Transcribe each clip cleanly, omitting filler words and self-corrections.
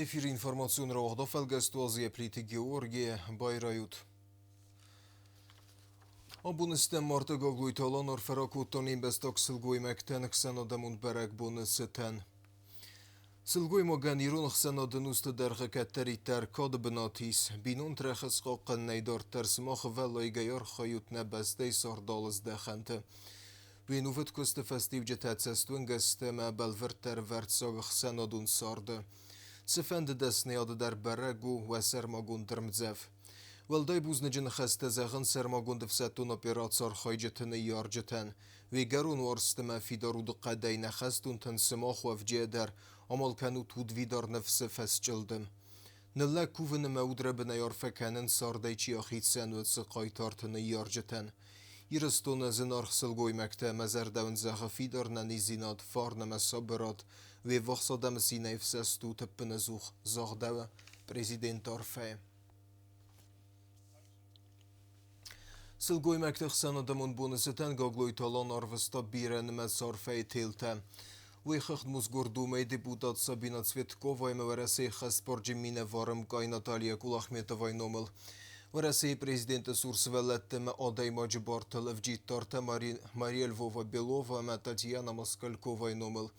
Эфиры информацион рауагъд афӕлгӕст уадзы Плиты Георгий байрайут. Абон стӕм марты Гаглойты Алан арфӕ ракодта не мбӕстаг сылгоймӕгтӕн ӕхсӕнадӕмон бӕрӕгбоны цытӕн. Сылгоймагӕн ирон ӕхсӕнады нусты дӕргъы кӕддӕриддӕр кады бынат ис. Бинонты рӕхыс хъахъхъӕнынӕй дарддӕр сымах ӕвӕллайгӕ архайут нӕ бӕстӕйы цардалы здӕхӕнты. Уе нувыд куысты фӕстиуджытӕ цӕстуынгӕ сты ӕмӕ бӕлвырддӕр ӕвӕрццаг ӕхсӕнадон царды. Цыфӕнды дӕсныйады дӕр бӕрӕг у уӕ сӕрмагонд ӕрмдзӕф. Уӕлдай бузныджы ныхӕстӕ зӕгъын сӕрмагонд ӕфсӕддон операци архайджыты ныййарджытӕн. Уе гӕрон уарзт ӕмӕ фидар удыхъӕдӕй нӕ хӕстонтӕн сымах уӕвджыйӕ дӕр амал кӕнут удвидар ныфсы фӕсчъылдым. Ныллӕг кувын ӕмӕ удрӕбынӕй арфӕ кӕнын цардӕй чи ахицӕн, уыцы хъайтарты ныййарджытӕн. Ирыстоны зынаргъ сылгоймӕгтӕ мӕ зӕрдӕ уын зӕгъы фидар нӕниздзинад, фарн ӕмӕ сабырад, уе ввахс адӕмы цинӕй ӕфсӕст ут ӕппынӕдзух, загъдӕуы президенты арфӕйы. Сылгоймӕгты ӕхсӕнадӕмон боны цытӕн Гаглойты Алан арвыста бирӕнымӕц арфӕйы телтӕ. Уый хыгъд Мосгордумӕйы депутат Сабина Цветкова ӕмӕ Уӕрӕсейы хӕстбарджын минӕвар ӕмкъай Наталья Кулахметовайы номыл. Уӕрӕсейы президенты цур сывӕллӕтты ӕмӕ адӕймаджы бартыл ӕвджиддартӕ Мария Львова-Белова ӕмӕ Татьяна Москальковайы номыл.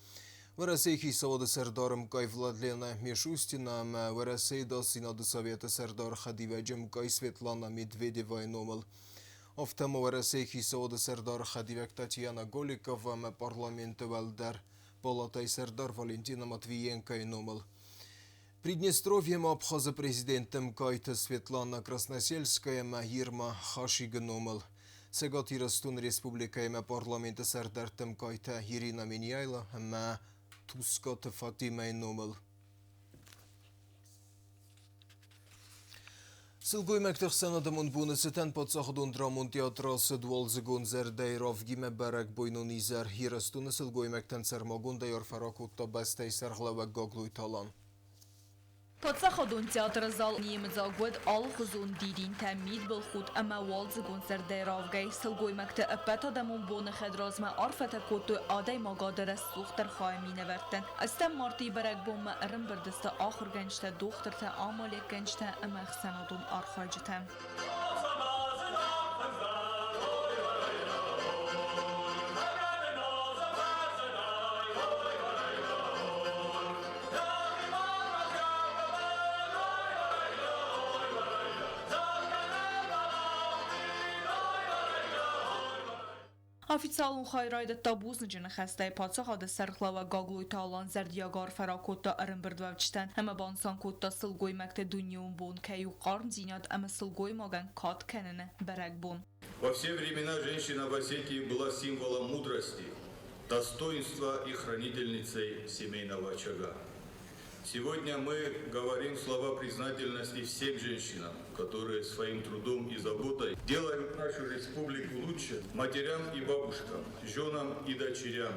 Уӕрӕсейы хицауады сӕрдар ӕмкъай Владлена Мишустина ӕмӕ Уӕрӕсейы Дӕлцинады советы сӕрдар хӕдивӕджы ӕмкъай Светлана Медведевайы номыл. Афтӕ ма Уӕрӕсейы хицауады сӕрдары хӕдивӕг Татьяна Голикова ӕмӕ парламенты уӕлдӕр палатӕйы сӕрдар Валентина Матвиенкойы номыл. Приднестровьемӕ Абхазы президенттӕм Кайты Светлана Красносельская ӕмӕ Ирма Хашигы номыл. Цӕгат Ирыстоны республикӕимӕ парламенты сӕрдӕрттӕм Кайтӕ Ирина Меняйло ӕмӕ Тускъаты Фатимӕйы номыл. Сылгоймӕгты ӕхсӕнадӕмон боны цытӕн паддзахадон драмон театры ацыд уалдзыгон зӕрдӕйы равгимӕ бӕрӕгбойнон изӕр. Ирыстоны сылгоймӕгтӕн сӕрмагондӕй арфӕ ракодта бӕстӕйы сӕргълӕууӕг Гаглойты Алан. Паддзахадон театры зал немыцаг уӕд алыхуызон дидинтӕ, мидбылхудт ӕмӕ уалдзыгон зӕрдӕйы равгӕй сылгоймӕгты ӕппӕтадӕмон боны хӕдразмӕ арфӕтӕ кодтой адӕймагады рӕсугъддӕр хайы минӕвӕрттӕн. Ӕстӕм мартъийы бӕрӕгбонмӕ ӕрӕмбырд сты ахуыргӕнджытӕ, дохтыртӕ, амалиуӕггӕнджытӕ ӕмӕ ӕхсӕнадон архайджытӕ. Официалон хай райдыдта бузныджы ныхӕстӕй паддзахады сӕргълӕууӕг Гаглойты Алан зӕрдиаг арфӕ ракодта ӕрӕмбырдуӕвджытӕн ӕмӕ банысан кодта сылгоймӕгты дунеон бон кӕй у хъармдзинад ӕмӕ сылгоймагӕн кад кӕныны бӕрӕгбон. Во все времена женщина в Осетии была символом мудрости, достоинства и хранительницей семейного очага. Сегодня мы говорим слова признательности всем женщинам, которые своим трудом и заботой делают нашу республику лучше, матерям и бабушкам, женам и дочерям,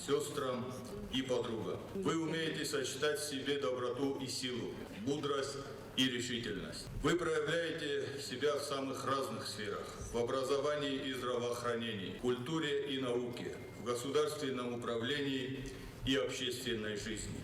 сестрам и подругам. Вы умеете сочетать в себе доброту и силу, мудрость и решительность. Вы проявляете себя в самых разных сферах – в образовании и здравоохранении, культуре и науке, в государственном управлении и общественной жизни.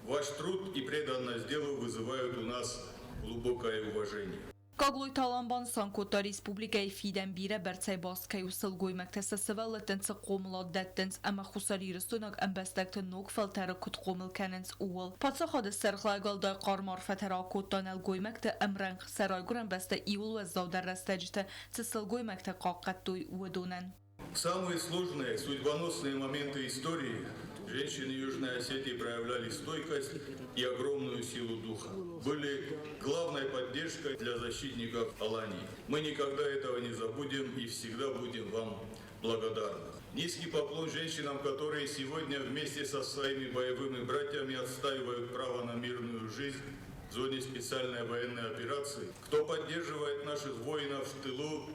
Ваш труд и преданность делу вызывают у нас глубокое уважение. Гаглойты Алан банысан кодта, республикӕйы фидӕн бирӕ бӕрцӕй баст кӕй у сылгоймӕгтӕ сӕ сывӕллӕттӕн цы хъомылад дӕттынц ӕмӕ хуссарирыстойнаг ӕмбӕстӕгты ног фӕлтӕры куыд хъомыл кӕнынц, ууыл. Паддзахады сӕргълӕууӕг уӕлдай хъарм арфӕтӕ ракодта нӕлгоймӕгты ӕмрӕнхъ сӕ райгуырӕн бӕстӕ иууыл уӕззаудӕр рӕстӕджыты цы сылгоймӕгтӕ хъахъхъӕдтой, уыдонӕн. Самые сложные, судьбоносные моменты истории женщины Южной Осетии проявляли стойкость и огромную силу духа. Были главной поддержкой для защитников Алании. Мы никогда этого не забудем и всегда будем вам благодарны. Низкий поклон женщинам, которые сегодня вместе со своими боевыми братьями отстаивают право на мирную жизнь в зоне специальной военной операции, кто поддерживает наших воинов в тылу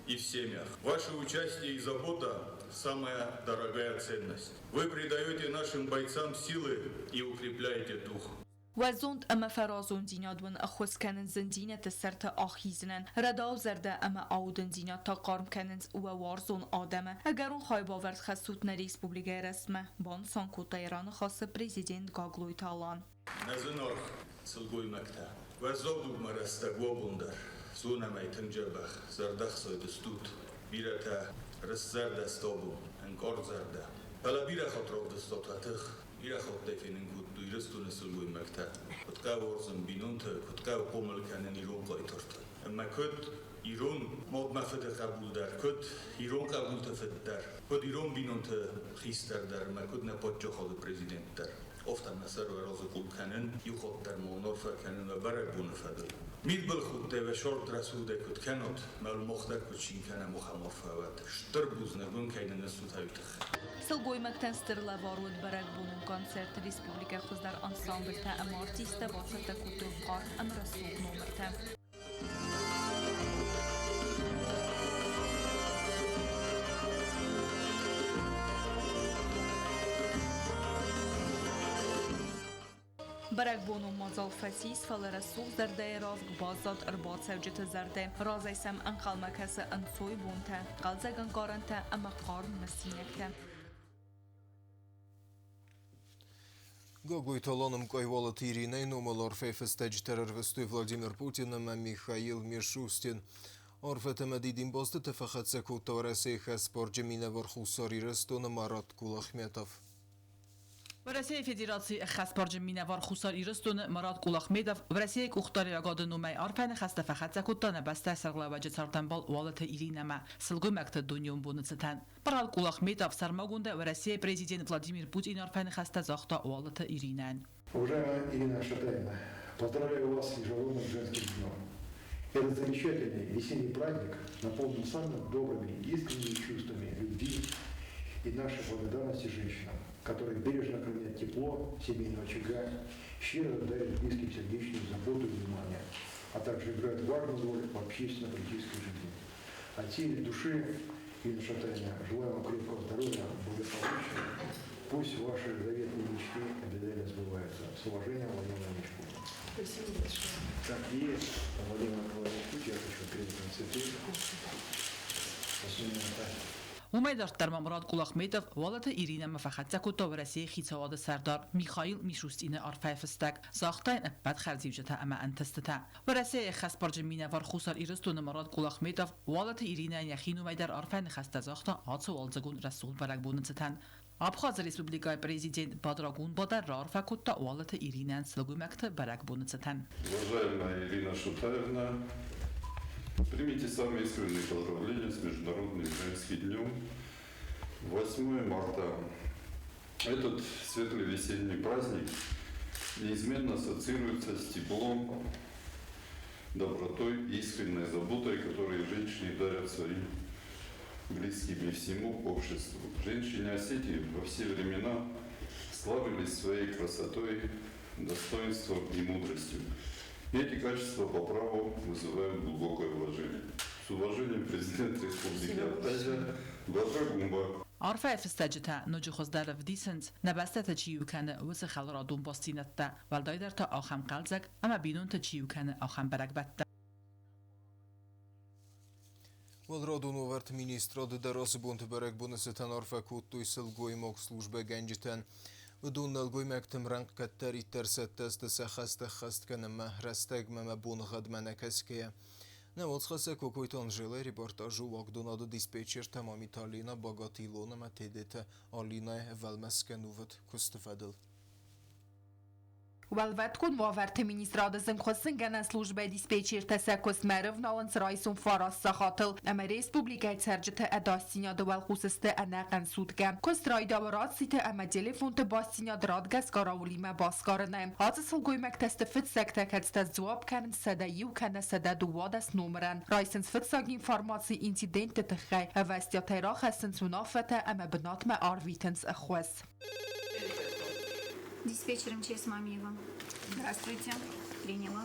и в семьях. Ваше участие и забота – самая дорогая ценность. Вы придаете нашим бойцам силы и укрепляете дух. Уӕ зонд ӕмӕ фӕразондзинад уын ӕххуыс кӕнынц зындзинӕдты сӕрты ахизынӕн, рӕдау зӕрдӕ ӕмӕ аудындзинад та хъарм кӕнынц уӕ уарзон адӕмы. Ӕгӕрон хайбавӕрд хӕссут нӕ республикӕйы рӕзтмӕ, банысан кодта йӕ раныхасы Президент Гаглойты Алан. Нӕ зынаргъ сылгоймӕгтӕ, уӕззау дугмӕ рӕстӕг уӕ бон дӕр. Зонӕм ӕй тынг дзӕбӕх, зӕрдӕхсайд стут. Бирӕтӕ рыстзӕрдӕ сты абон, ӕнкъардзӕрдӕ. Фӕлӕ бирӕ хатт равдыстат уӕ тых, бирӕ хаттӕй фенын кодтой Ирыстоны сылгоймӕгтӕ, куыд хъӕуы уарзын бинонты, куыд хъӕуы хъомыл кӕнын ирон хъайтарты. Ӕмӕ куыд ирон мад мӕ фыды хъӕбул дӕр, куыд ирон хъӕбулты фыд дӕр, куыд ирон бинонты хистӕр дӕр ӕмӕ куыд нӕ паддзахады президент дӕр. Афтӕ мӕ сӕр уӕ разы къул кӕнын, иу хатт дӕр ма уын арфӕ кӕнын уӕ бӕрӕгбоны фӕдыл. Мидбылхудтӕй уӕ сӕрд рӕсугъдӕй куыд кӕнат, мӕ мах дӕр куыд цин кӕнӕм, ахӕм арфӕ уӕд. Стыр бузныг уын, кӕй нын стут, уый тыххӕй. Сылгоймӕгтӕн стыр лӕвар уыд бӕрӕгбонон концерт. Республикӕйы хуыздӕр ансамблтӕ ӕмӕ артисттӕ бацӕттӕ кодтой хъарм ӕмӕ рӕсугъд номыртӕ. Бӕрӕгбонон мадзал фӕцис, фӕлӕ рӕсугъд зӕрдӕйы равг баззад ӕрбацӕуджыты зӕрдӕ. Разӕй сӕм ӕнхъӕлмӕ кӕсы ӕнцой бонтӕ, хъӕлдзӕг ӕнкъарӕнтӕ ӕмӕ хъарм мысинӕгтӕ. Гаглойты Алан ӕмкъай Уалыты Иринӕйы номыл арфӕйы фыстӕджытӕ ӕрвыстой Владимир Путин ӕмӕ Михаил Мишустин. Арфӕтӕ ӕмӕ дидинбастытӕ фӕхӕццӕ кодта Уӕрӕсейы хӕсбарджы минӕвар Хуссар Ирыстоны Марат Кулахметов. Уӕрӕсейы Федерацийы ӕххӕстбарджын минӕвар Хуссар Ирыстоны Марат Кулахмедов Уӕрӕсейы къухдариуӕгады номӕй арфӕ ныхӕстӕ фӕхӕццӕ кодта нӕ бӕстӕйы сӕргълӕууӕджы цардӕмбал Уалыты Иринӕмӕ сылгоймӕгты дунеон боны цытӕн. Марат Кулахметов сӕрмагондӕй Уӕрӕсейы президент Владимир Путины арфӕ ныхӕстӕ загъта Уалыты Иринӕн. Уважаемая Ирина Шатаевна, поздравляю вас с Международным женским днем. Этот замечательный весенний праздник наполнен самыми добрыми, искренними чувствами любви и нашей благодарности женщинам, которые бережно хранят тепло семейного очага, щедро дарят близким сердечную заботу и внимание, а также играют важную роль в общественно-политической жизни. От всей души, Ирина Шатаевна, желаю вам крепкого здоровья, благополучия. Пусть ваши заветные мечты обязательно сбываются. С уважением, Владимир Владимирович Путин. Спасибо большое. Так, и Владимир Владимирович Путин, я хочу передать вам цветы. Спасибо. Уымӕй дарддӕр ма Мурат Кулахметов Уалыты Иринӕмӕ фӕхӕццӕ кодта Уӕрӕсейы хицауады сӕрдар Михаил Мишустины арфӕйы фыстӕг, загъта йын ӕппӕт хӕрзиуджытӕ ӕмӕ ӕнтыстытӕ. Уӕрӕсейы ӕххӕстбарджын минӕвар Хуссар Ирыстоны Мурат Кулахметов Уалыты Иринӕйӕн йӕхи номӕй дӕр арфӕ ныхӕстӕ загъта ацы уалдзыгон рӕсугъд бӕрӕгбоны цытӕн. Абхазы Республикӕйы президент Бадра Гунба дӕр раарфӕ кодта Уалыты Иринӕйӕн сылгоймӕгты бӕрӕгбоны цытӕн. Уважаемая Ирина Шутаевна, примите самые искренние поздравления с Международным женским днем 8 марта. Этот светлый весенний праздник неизменно ассоциируется с теплом, добротой и искренней заботой, которые женщины дарят своим близким и всему обществу. Женщины Осетии во все времена славились своей красотой, достоинством и мудростью. И эти качества по праву вызывают глубокое уважение. С уважением, президент Республики Абхазия Бадра Гунба. Арфӕйы фыстӕджытӕ ноджы хуыздӕр ӕвдисынц, нӕ бӕстӕтӕ чи иу кӕны, уыцы хӕларадон бастдзинӕдтӕ, уӕлдайдӕр та ахӕм хъӕлдзӕг ӕмӕ бинонты чи иу кӕны, ахӕм бӕрӕгбӕттӕ. Уӕлрадон уавӕрты министрады дӕр ацы бонты бӕрӕгбоны цытӕн арфӕ кодтой сылгоймаг службӕгӕнджытӕн. Уыдон нӕлгоймӕгты мрӕнхъ кӕддӕриддӕр цӕттӕ сты сӕ хӕстӕ ӕххӕст кӕнынмӕ, рӕстӕгмӕ ӕмӕ боныгъӕдмӕ нӕ кӕсгӕйӕ. Нӕ уацхӕссӕг Кокойты Анжелӕйы репортажы уагдонады диспетчер Тамамиты Алина, Багаты Илон ӕмӕ Тедеты Алинӕйы ӕвӕлмӕцгӕ нувыд куысты фӕдыл. Уӕлвӕткон уавӕрты министрады зынгхуыссынгӕнӕн службӕйы диспетчертӕ сӕ куыстмӕ ӕрывналынц райсом 9 сахатыл ӕмӕ республикӕйы цӕрджыты ӕдасдзинады уӕлхъус сты ӕнӕхъӕн суткӕ. Куыст райдауы рациты ӕмӕ телефонты бастдзинад радгӕс караулимӕ басгарынӕй. Ацы сылгоймӕгтӕ сты фыццӕгтӕ, кӕцытӕ сдзуапп кӕнынц 101 кӕнӕ 112 номырӕн. Райсынц фыццаг информаци инцидентты тыххӕй, ӕвӕстиатӕй рахӕссынц уынаффӕтӕ ӕмӕ бынатмӕ арвитынц ӕххуыс. Диспетчер МЧС Мамиева. Здравствуйте. Приняла.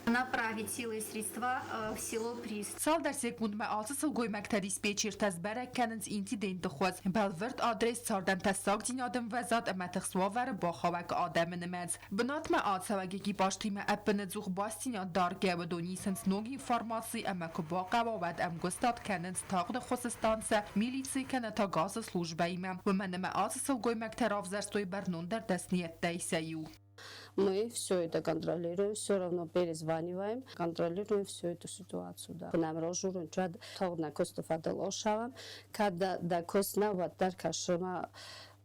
Направить силы и средства в село Прист. Цалдӕр секундмӕ ацы сылгоймӕгтӕ диспетчертӕ сбӕрӕг кӕнынц инциденты хуыз, бӕлвырд адрес, цардӕн тӕссагдзинады ӕмвӕзад ӕмӕ тыхст уавӕры бахауӕг адӕмы нымӕц. Бынатмӕ ацӕуӕг экипажтимӕ ӕппынӕдзух бастдзинад даргӕ, уыдон исынц ног информаци ӕмӕ куы бахъӕуа, уӕд ӕмгуыстад кӕнынц тагъд ӕххуысы станцӕ, милици кӕнӕ та газы службӕимӕ. Уымӕн ӕмӕ ацы сылгоймӕгтӕ равзӕрстой бӕрнондӕр дӕсныйӕдтӕй сӕ иу. Мы все это контролируем, все равно перезваниваем, контролируем всю эту ситуацию. Да. Нам рожурун чад тагъд куысты фӕдыл ошавам, кӕд дӕ куыст нӕ, уӕддӕр кӕсы ма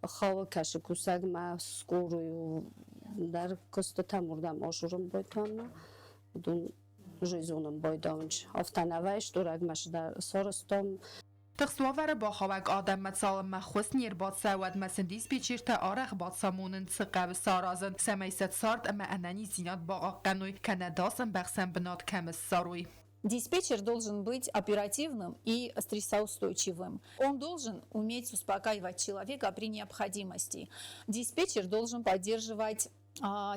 хъӕуы кӕсы кусӕгмӕ скорую дӕр куыстытӕм уырдӕм ожурын бойтонмӕ уыдон уже зонын бойдонч. Афтӕ нӕ вӕййы, рӕгмӕ сарӕзтам. Тыхст уавӕры бахауӕг адӕммӕ цалынмӕ ӕххуыс не рбацӕуа, уӕдмӕ сын диспетчертӕ арӕх бацамонынц, цы хъӕуы саразын, цӕмӕй сӕ цард ӕмӕ ӕнӕниздзинад бахъахъхъӕной, кӕнӕ тас ӕмбӕхсӕн бынат кӕм ссарой. Диспетчер должен быть оперативным и стрессоустойчивым. Он должен уметь успокаивать человека при необходимости. Диспетчер должен поддерживать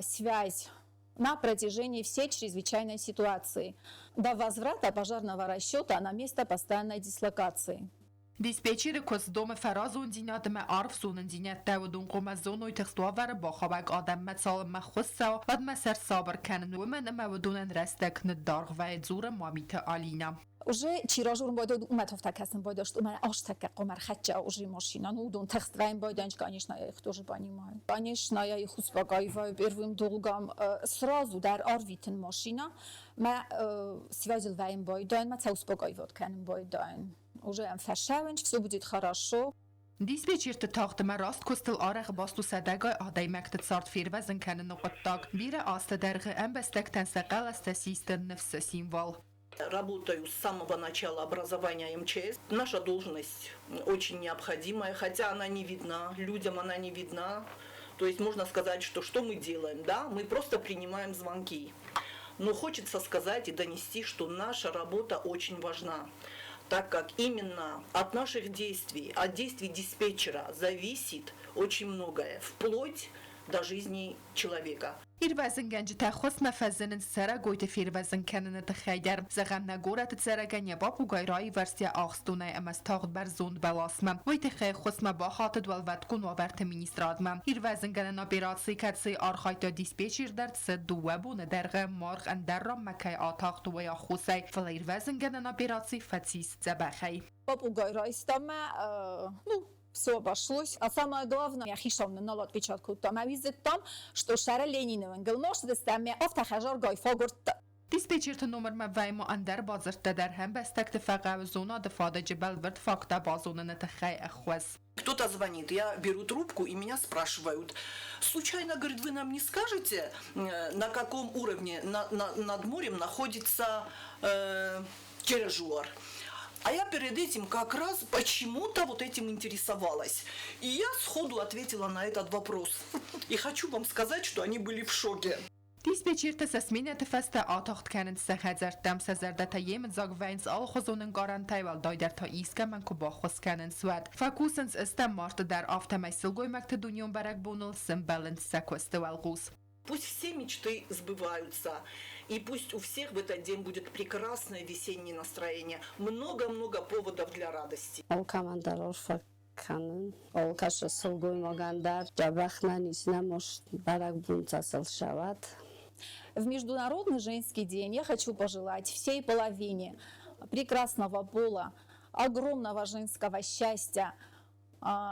связь на протяжении всей чрезвычайной ситуации до возврата пожарного расчета на место постоянной дислокации. Диспетчеры куыст домы фӕразондзинад ӕмӕ арф зонындзинӕдтӕ, уыдон хъуамӕ зоной тыхст уавӕры бахауӕг адӕммӕ цалынмӕ ӕххуыс цӕуа, уӕдмӕ сӕ рсабыр кӕнын, уымӕн ӕмӕ уыдонӕн рӕстӕг ныддаргъ вӕййы, дзуры Мамиты Алинӕ. Уже чи ражурын байдайд, уымӕ та кӕсын байдайд, уымӕ астӕккӕ хъуамӕ ӕрхӕццӕ уже машина. Ну, уыдон тыхст вӕййын байдайынц, конечно, я их тоже понимаю. Конечно, я их успокаиваю первым долгом. Сразу дӕр арвитын машина, мӕ связыл вӕййын байдайын, мӕ цӕ успокаивать кӕнын байдайын. Уже ӕм фӕсӕуынц, все будет хорошо. Диспетчерты тагъд ӕмӕ раст куыстыл арӕх баст у сӕдӕгай адӕймӕгты цард фервӕзын кӕныны хъуыддаг. Бирӕ азты дӕргъы ӕмбӕстӕгтӕн сӕ хъӕлӕстӕ систы ныфсы символ. Работаю с самого начала образования МЧС. Наша должность очень необходимая, хотя она не видна, людям она не видна. То есть можно сказать, что мы делаем, да? Мы просто принимаем звонки. Но хочется сказать и донести, что наша работа очень важна, так как именно от наших действий, от действий диспетчера зависит очень многое, вплоть до жизни человека. Ирвӕзынгӕнджытӕ ӕххуысмӕ фӕзынынц цӕрӕгойты фервӕзын кӕныны тыххӕй дӕр. Зӕгъӕм, нӕ горӕты цӕрӕгӕн йӕ папугай раивӕрзт йӕ ахстонӕй ӕмӕ стахт бӕрзонд бӕласмӕ. Уый тыххӕй ӕххуысмӕ бахатыд Уӕлвӕткон уавӕрты министрадмӕ. Ирвӕзынгӕнӕн операцийы, кӕцыйы архайдта диспетчер дӕр, цыд дыууӕ боны дӕргъы маргъ ӕндӕр ранмӕ кӕй атахт, уый аххосӕй, фӕлӕ ирвӕзынгӕнӕн операци фӕцис дзӕбӕхӕй. Попугай райста мӕ, ну, все обошлось. А самое главное, я хишам нал отвечать кодтам. Ӕви зыдтам, что шара Ленины уынгыл мосдыстӕм, ме афтӕ хӕзаргай фагуырдта. Диспетчерты номырмӕ вӕййы ӕндӕр бадзырдтӕ дӕр, ӕмбӕстӕгты фӕхъӕуы зонады фадыджы бӕлвырд факттӕ базоныны тыххӕй ӕххуыс. Кто-то звонит, я беру трубку, и меня спрашивают: случайно, говорит, вы нам не скажете, на каком уровне над морем находится Чережуар? А я перед этим как раз почему-то вот этим интересовалась. И я сходу ответила на этот вопрос. И хочу вам сказать, что они были в шоке. Диспетчертӕ сӕ сменӕты фӕстӕ атагъд кӕнынц сӕ хӕдзӕрттӕм, сӕ зӕрдӕтӕ йемыдзаг вӕййынц алыхуызон ӕнкъарӕнтӕй, уӕлдайдӕр та искӕмӕн куы баххуыс кӕнынц, уӕд. Фӕкусынц ӕстӕм марты дӕр, афтӕмӕй сылгоймӕгты дунеон бӕрӕгбоныл сӕмбӕлынц сӕ куысты уӕлхъус. Пусть все мечты сбываются, и пусть у всех в этот день будет прекрасное весеннее настроение, много-много поводов для радости. Алкӕмӕн дӕр арфӕ кӕнын, алкӕцы сылгоймагӕн дӕр дзӕбӕх ӕнӕниз бӕрӕгбонтӕ сыл сӕуӕд. В Международный женский день я хочу пожелать всей половине прекрасного пола, огромного женского счастья,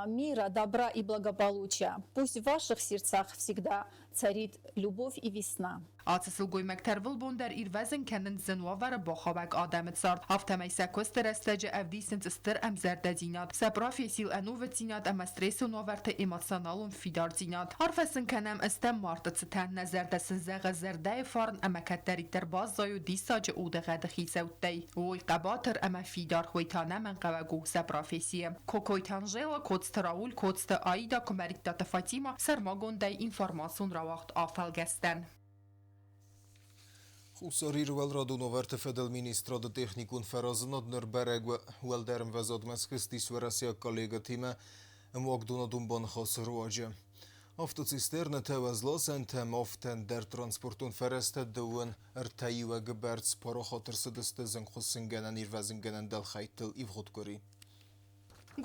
мира, добра и благополучия. Пусть в ваших сердцах всегда царит любовь и весна. Ацы сылгоймӕгтӕ ӕрвылбон дӕр ирвӕзын кӕнынц зын уавӕры бахауӕг адӕмы цард. Афтӕмӕй сӕ куысты рӕстӕджы ӕвдисынц стыр ӕмзӕрдӕдзинад, сӕ профессийыл ӕнувыддзинад ӕмӕ стрессон уавӕрты эмоционалон фидардзинад. Арфӕ сын кӕнӕм ӕстӕм марты цытӕн, нӕ зӕрдӕ сын зӕгъы зӕрдӕйы фарн ӕмӕ кӕддӕриддӕр баззайут диссаджы удыгъӕды хицӕуттӕй. Уой хъӕбатыр ӕмӕ фидар, уый та ӕнӕмӕнгхъӕуӕг у сӕ профессийы. Кокойты Анжела, Коцты Рауль, Коцты Аида, Куымӕридтаты Фатима, сӕрмагондӕй информацион рауагъд Афӕлгӕстӕн. Хуссар Иры уӕлрадон уавӕрты фӕдыл министрады техникон фӕразынад ныр бӕрӕг уӕлдӕр ӕмвӕзадмӕ схызтис уӕрӕсейаг коллегӕтимӕ ӕмуагдонадон баныхасы руаджы. Автоцистернӕтӕ, уӕзласӕнтӕ ӕмӕ афтӕ ӕндӕр транспортон фӕрӕзтӕ 33 иуӕгы бӕрц парахат ӕрцыдысты зынгхуыссынгӕнӕн-ирвӕзынгӕнӕн дӕлхӕйттыл ивгъуыд къуыри.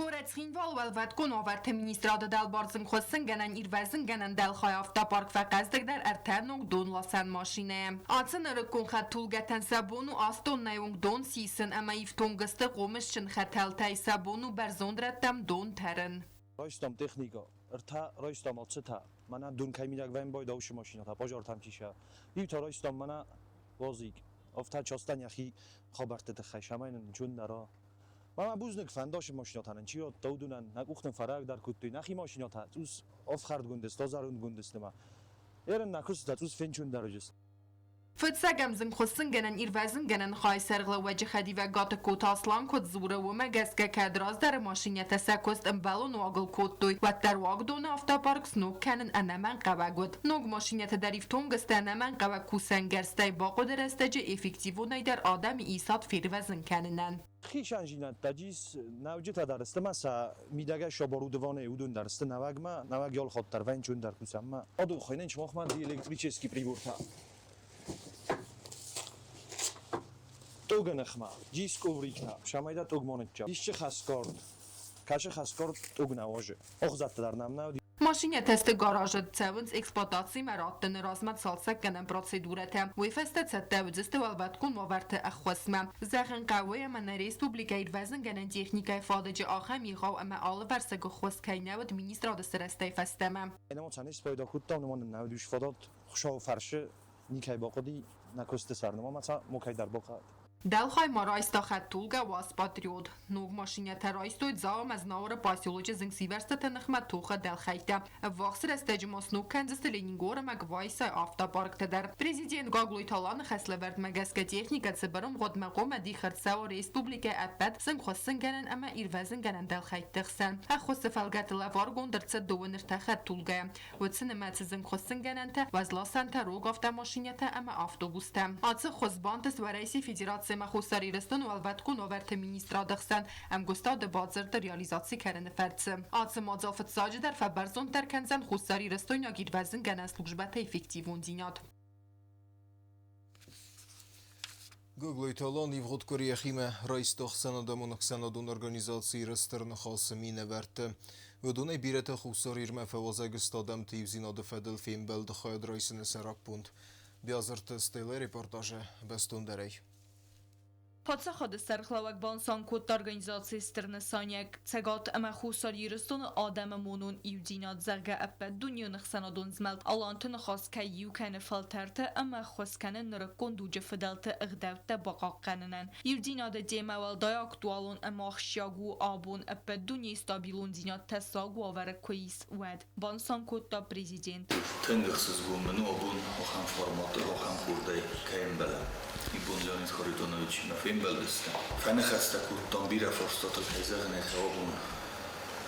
Горӕт Цхинвалы Уӕлвӕткон уавӕрты министрады дӕлбар зынгхуыссынгӕнӕн-ирвӕзынгӕнӕн дӕлхай автопарк фӕхъӕздыгдӕр ӕртӕ ног донласӕн машинӕйӕ. Ацы нырыккон хӕдтулгӕтӕн сӕ бон у 8 тоннӕйы онг дон сисын ӕмӕ ифтонг сты хъомысджын хӕтӕлтӕй, сӕ бон у бӕрзонд рӕттӕм дон тӕрын. Райстам техникӕ, ӕртӕ райстам алцытӕ. Мӕнӕ дун кӕй мидӕг вӕмбой даушы машинӕтӕ, пожартӕм чи Иу та райстам мӕнӕ УАЗик. Афтӕ частӕн йӕхи хабӕртты тыххӕй самай нын чундӕра. Мама бузныг фӕндашы машинӕтӕ нын чи радта, уыдонӕн нӕ къухтӕн фӕрагдӕр кодтой, нӕхи машинӕтӕ цъус ӕфхӕрдгонд сты, азарондгонд сты ма. Ерын нӕ куыстытӕ цъус фенчондӕр уыдысты. Фыццӕгӕм зынгхуыссынгӕнӕн-ирвӕзынгӕнӕн хайы сӕргълӕууӕджы хӕдивӕг Гатыгкоты Аслан куыд дзуры, уымӕ гӕсгӕ кӕд раздӕры машинӕтӕ сӕ куыст ӕмбӕлон уагыл кодтой, уӕддӕр уагдоны автопарк сног кӕнын ӕнӕмӕнгхъӕуӕг уыд. Ног машинӕтӕ дӕр ифтонг сты ӕнӕмӕнгхъӕуӕг кусӕнгӕрзтӕй бахъуыды рӕстӕджы эффективонӕй дӕр адӕмы исад фервӕзын кӕнынӕн. Хицӕндзинӕдтӕ ис нӕуджытӕ дӕр сты ма сӕ мидӕгӕй оборудование уыдон дӕр сты нӕуӕгмӕ, нӕуӕг ялхатт дӕр вӕнчон дӕр кусӕнмӕ. Адон хуыйнынц махмӕ электрический прибортӕ. Тъогы ныхмӕ, дис ковриктӕ, самайда тъогмонычча. Исчи хӕсгард, кӕсы хӕсгард тъог нӕ уазы. Ӕхзӕдтӕ дӕр нӕм нӕ уыди. Машинӕтӕ сты гаражы, цӕуынц эксплуатацимӕ раттыны размӕ цалцӕггӕнӕн процедурӕтӕ. Уый фӕстӕ цӕттӕ уыдзысты уӕлвӕткон уавӕрты ӕххуысмӕ. Зӕгъын хъӕуы, ӕмӕ нӕ республикӕйы ирвӕзынгӕнӕн техникӕйы фадыджы ахӕм егъау ӕмӕ алывӕрсыг ӕххуыс кӕй нӕ уыд министрады сырӕзтӕй фӕстӕмӕ. Нӕ не спайда кодтам, нӕ уыдис фадат Хуыцауы фӕрсы никӕй бахъуыди, нӕ куысты сӕр нымӕ ма мокӕй дӕр бахъӕд. Дӕлхай ма райста хӕдтулгӕ УАЗ «Патриот». Ног машинӕтӕ райстой Дзау ӕмӕ Знауыры поселочы зынгсивӕрзтыты ныхмӕ тохы дӕлхӕйттӕ. Ӕввахс рӕстӕджы ма сног кӕндзысты Ленингор ӕмӕ Гвайсайы автопарктӕ дӕр. Президент Гаглойты Аланы хӕслӕвӕрдмӕ гӕсгӕ техникӕ цыбыр ӕмгъуыдмӕ хъуамӕ дих ӕрцӕуа республикӕйы ӕппӕт зынгхуыссынгӕнӕн ӕмӕ ирвӕзынгӕнӕн дӕлхӕйтты хсӕн. Ӕххуысы фӕлгӕты лӕваргонд ӕрцыд 23 хӕдтулгӕйы. Уыцы нымӕцы зынгхуыссынгӕнӕнтӕ, уӕзласӕнтӕ, рог автомашинӕтӕ ӕмӕ автобустӕ. Ацы ӕххуыс бантыст Уӕрӕсейы Федераци ӕмӕ Хуссар Ирыстоны Уӕлвӕткон уавӕрты министрады хсӕн ӕмгуыстады бадзырды реализаци кӕныны фӕрцы. Ацы мадзал фыццаджыдӕр фӕбӕрзонддӕр кӕндзӕн хуссарирыстойнаг ирвӕзынгӕнӕн службӕты эффективондзинад. Гаглойты Алан ивгъуыд къуыри йӕхимӕ райста ӕхсӕнадӕмон ӕхсӕнадон организацийы Стыр Ныхасы минӕвӕртты. Уыдонӕй бирӕтӕ Хуссар Ирмӕ фӕуазӕг сты адӕмты иудзинады фӕдыл фембӕлды хайад райсыны сӕраппонд. Биазырты Стеллӕ репортажы бӕстондӕрӕй. Паддзахады сӕргълӕууӕг банысан кодта организацийы стыр нысаниуӕг Цӕгат ӕмӕ Хуссар Ирыстоны адӕмы монон иудзинад, зӕгъгӕ, ӕппӕтдунеон ӕхсӕнадон змӕлд Аланты Ныхас кӕй иу кӕны фӕлтӕртӕ ӕмӕ ӕххуыс кӕны нырыккон дуджы фыдӕлты ӕгъдӕуттӕ бахъахъхъӕнынӕн. Иудзинады темӕ уӕлдай актуалон ӕмӕ ахсджиаг у абон, ӕппӕт дунейы стабилондзинад тӕссаг уавӕры куы ис, уӕд, банысан кодта президент. Тынг ӕхсызгон мын у абон ахӕм форматы, ахӕм къордӕй кӕй ӕмбӕлӕм. Ибон Леонид Харитоновичимӕ фембӕлдыстӕм. Фӕныхӕстӕ кодтам бирӕ фарстатыл, кӕй зӕгъын ӕй хъӕуы, абон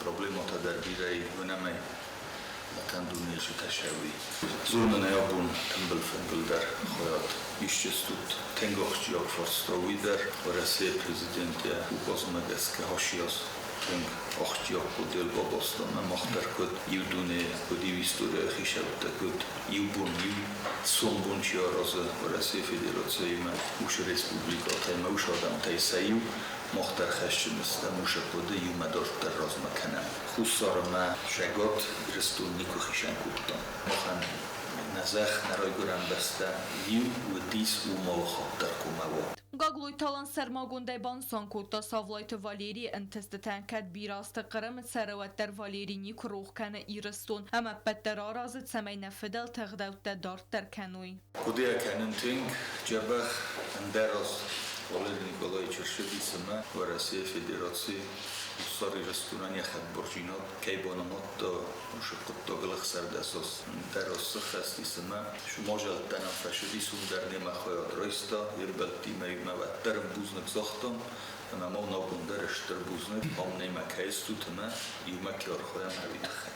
проблемӕтӕ дӕр бирӕ и, уынӕм ӕй, ӕтӕн дунейы цы тӕссаг уый. Зонын ӕй, абон тымбыл фынгыл дӕр хайад исчестут. Тынг ахсджиаг фарста уый дӕр. Уӕрӕсейы президент йӕ указмӕ гӕсгӕ хасиас тынг ахсджиаг хъуыдыйыл бабаста ӕмӕ мах дӕр куыд иу дунейы, куыд иу историйы хицӕуттӕ, куыд иу бон, иу сомбон чи аразы Уӕрӕсейы Федерациимӕ, уыцы республикӕтӕй ӕмӕ уыцы адӕмтӕй сӕ иу, мах дӕр хӕсджын стӕм уыцы хъуыды иумӕ дарддӕр размӕ кӕнӕм. Хуссар ӕмӕ Цӕгат Ирыстон никуы хицӕн кодтам. Махӕн нӕ зӕхх, нӕ райгуырӕн бӕстӕ иу уыдис, уым алы хатт дӕр хъуамӕ уа. Гаглойты Алан сӕрмагондӕй банысан кодта Савлайты Валерийы ӕнтыстытӕн, кӕд бирӕ азты Хъырымы цӕры, уӕддӕр Валери никуы рох кӕны Ирыстон ӕмӕ ӕппӕт дӕр аразы, цӕмӕй нӕ фыдӕлты ӕгъдӕуттӕ дарддӕр кӕной. Хъуыды кӕнын тынг дзӕбӕх ӕндӕр аз Валерий Николаевич ӕрцыдис ӕмӕ Уӕрӕсейы Федерацийы Хуссар Ирыстонӕн йӕ хӕдбардзинад кӕй банымадта, уыцы хъуыддагыл 16 аз ӕндӕр аз сыххӕст ӕмӕ мадзӕлттӕ нӕм фӕцыдис, уым дӕр немӕ хайад райста, йе мбӕлттимӕ иумӕ уӕддӕр ын бузныг загътам, ӕмӕ ма уын абон дӕр стыр бузныг, ам немӕ кӕй стут ӕмӕ иумӕ кӕй архайӕм, уый тыххӕй.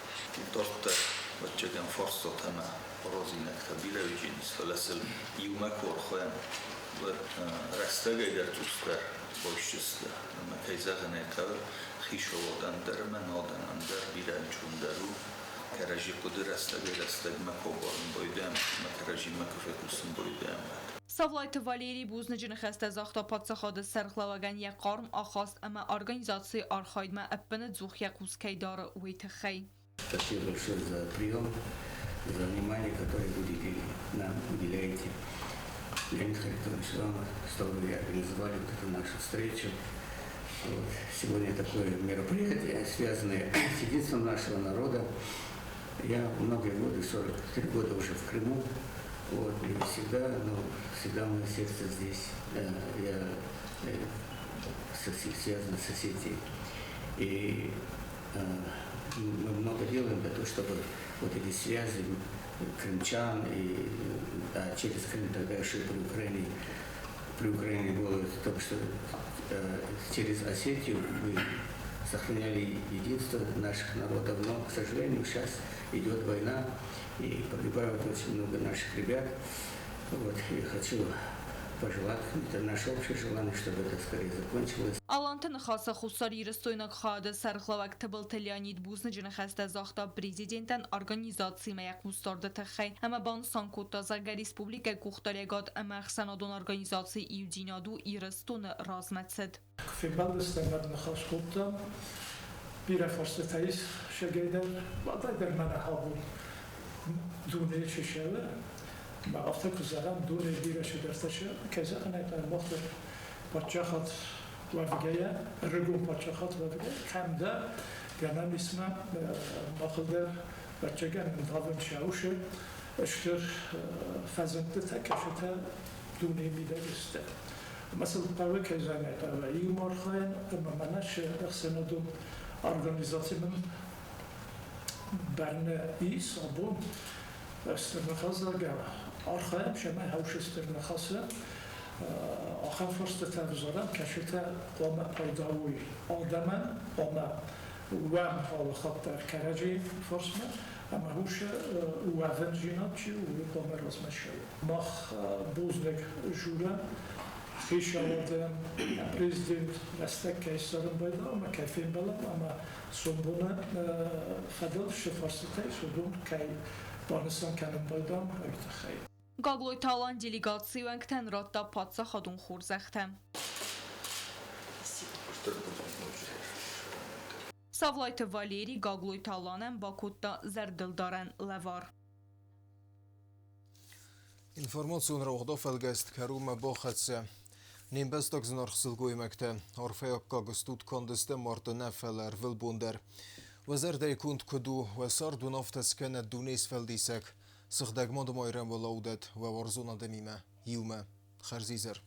Дарддӕр, ӕвӕццӕгӕн, фарстатӕ ӕмӕ аразинӕгтӕ бирӕ уыдзӕнис, фӕлӕ сыл иумӕ куы архайӕм, уӕд рӕстӕгӕй дӕр цъусдӕр байсдзысты. Ӕмӕ, кӕй зӕгъын ӕй хъӕуы, хицауадӕн дӕр ӕмӕ нӕ адӕмӕн дӕр бирӕ ӕнцондӕр у. Кӕрӕдзи хъуыды рӕстӕгӕй-рӕстӕгмӕ куы ӕмбарын байдайӕм ӕмӕ кӕрӕдзимӕ куы фехъусын байдайӕм, уӕд. Савлайты Валерий бузныджы ныхӕстӕ загъта паддзахады сӕргълӕууӕгӕн йӕ хъарм ахаст ӕмӕ организацийы архайдмӕ ӕппынӕдзух йӕ хъус кӕй дары, уый тыххӕй. Спасибо большое за прием, за внимание, которое вы нам уделяете. Леонид Харитонович, вам, что вы организовали вот эту нашу встречу. Вот. Сегодня такое мероприятие, связанное с единством нашего народа. Я многие годы, 43 года уже в Крыму, вот, и всегда, ну, всегда мое сердце здесь. Я связан с Осетией. И мы много делаем для того, чтобы вот эти связи крымчан и, да, через Крым тогда еще при Украине было то, что через Осетию мы сохраняли единство наших народов, но, к сожалению, сейчас идет война, и погибают очень много наших ребят. Вот, и хочу пожелать, это наше общее желание, чтобы это скорее закончилось. Аланты ныхасы хуссарирыстойнаг хайады сӕргълӕууӕг Тыбылты Леонид бузныджы ныхӕстӕ загъта президентӕн организацимӕ йӕ хъусдарды тыххӕй ӕмӕ банысан кодта, зӕгъгӕ, республикӕйы къухдариуӕгад ӕмӕ ӕхсӕнадон организацийы иудзинад у Ирыстоны размӕцыд. Фембӕлдыстӕм, ныхас кодтам. Бирӕ фарстытӕ ис сегайдӕр, уӕлдайдӕр мӕнӕ абон дунейы чи цӕуы, ӕмӕ афтӕ куы зӕгъӕм, дунейы бирӕ цыдӕртӕ кӕй зӕгъын ӕй хъӕуы, мах дӕр паддзахад уӕвгӕйӕ, ӕрыгон паддзахад уӕвгӕйӕ, кӕмдӕр гӕнӕн ис мӕ махыл дӕр ӕвӕццӕгӕн ӕндавын цӕуы стыр фӕзындтытӕ, кӕцытӕ дунейы мидӕг сты. Ӕмӕ сыл хъӕуы, кӕй зӕгъын ӕй хъӕуы, иумӕ архайын ӕмӕ мӕнӕ цы ӕхсӕнадон организаци мын бӕрны ис абон, Стыр Ныхас, зӕгъгӕ, архайӕм, цӕмӕй хӕусы Стыр Ныхасы ахӕм фарстытӕ ӕвзарӕм, кӕцытӕ хъуамӕ пайда уой адӕмӕн, хъуамӕ уӕм алы хатт дӕр кӕрӕдзийы фарсмӕ, ӕмӕ уыцы уӕвындзинад чи у, уый хъуамӕ размӕ цӕуа. Мах бузныг дзурӕм хицауадӕн, президент рӕстӕг кӕй ссарын байдыдта ӕмӕ кӕй фембӕлӕм ӕмӕ сомбоны фӕдыл цы фарстытӕ ис, уыдон кӕй банысан кӕнын байдам, уый тыххӕй. Гаглойты Алан делегацийы уӕнгтӕн радта паддзахадон хорзӕхтӕ. Савлайты Валерий Гаглойты Аланӕн бакодта зӕрдылдарӕн лӕвар. Информацион рауагъдо фӕлгӕст кӕронмӕ бахӕццӕ. Не мбӕстаг зынаргъ сылгоймӕгтӕ, арфӕйаггаг стут канд стӕм марты нӕ, фӕлӕ ӕрвылбон дӕр. Уӕ зӕрдӕйы конд куыд у, уӕ цард уын афтӕ скӕнӕд дунейы сфӕлдисӕг. Сыгъдӕг Мады Майрӕм уӕ лӕудӕд уӕ уарзон адӕмимӕ иумӕ. Хӕрзизӕр!